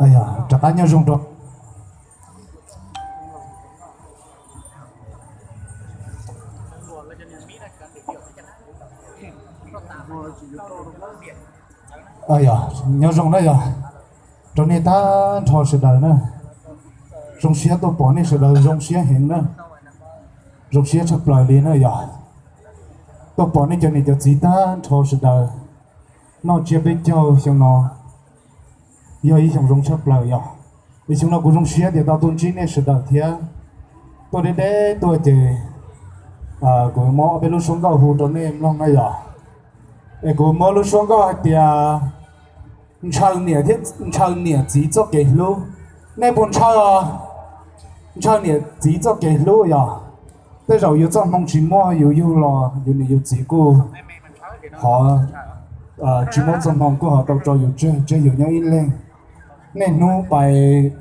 Yog, rov qab nyob zoo rau Yog, nyob zoo na yog, rau nej tag nrho sawv daws na, zoo siab tuaj pom nej sawv daws zoo siab heev na, zoo siab tshaj plaws li na yog, tuaj pom nej cov niam cov txiv tag nrho sawv daws noj tsiab peb caug xyoo no yog ib xyoo zoo tshaj plaws yog. Es xyoo no kuv zoo siab tias tau tuaj ntsib nej sawv daws thiab. Tuaj deb deb tuaj ces kuv muab ob peb lub suab nkauj hu rau nej mloog na yog. Es kuv muab lub suab nkauj hais tias ntshaw niam thiab ntshaw niam txiv txoj kev hlub. Nej puas ntshaw? Ntshaw niam txiv txoj kev hlub yog. Tej zaum yus txoj hmoo tsis muaj yus yug los yus niam yus txiv kuj ho tsis muaj txoj hmoo kuj ho tau tso yus tseg, tseg yus nyob ib leeg niaj hnub pais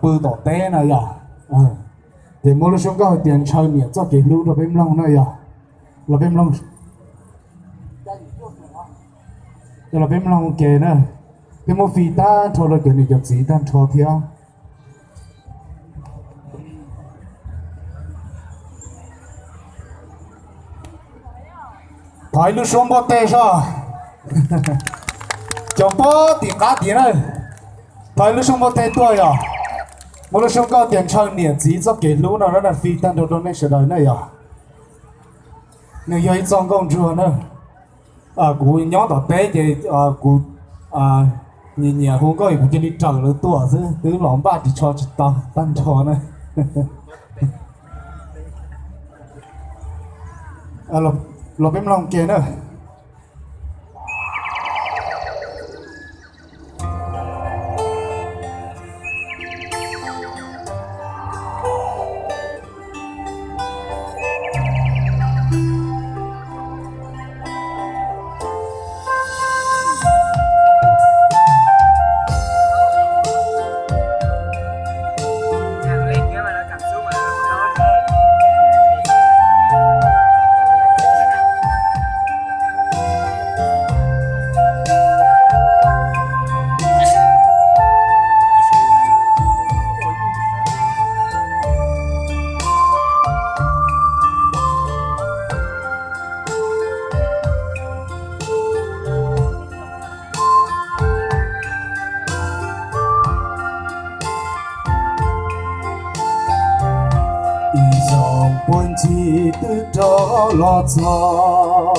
pw tom teb na yog. Ces muab lub suab nkauj hais tias ntshaw niam txoj kev hlub rau peb mloog na yog. Los peb mloog, los peb mloog ua ke na, peb muab fij tag nrho rau cov niam cov txiv tag nrho thiab. Thov ib lub suab npuaj teg soj, cov pob tim qab tid na, thov ib lub suab npuaj teg tuaj yog. Muab lub suab nkauj tias ntshaw niam txiv txoj kev hlub no na, fij tag nrho rau nej sawv daws na yog. Nws yog ib txoj nkauj ntsuag na. Kuv nyob tom teb ces kuv nyiam nyiam hu nkauj es kuv cia li raws lawv tuaj xwb, twb los npaj ris tsho tsis tau tag nrho na. Los peb mloog ke na. Ib zaug puag ncig twb rov los txog.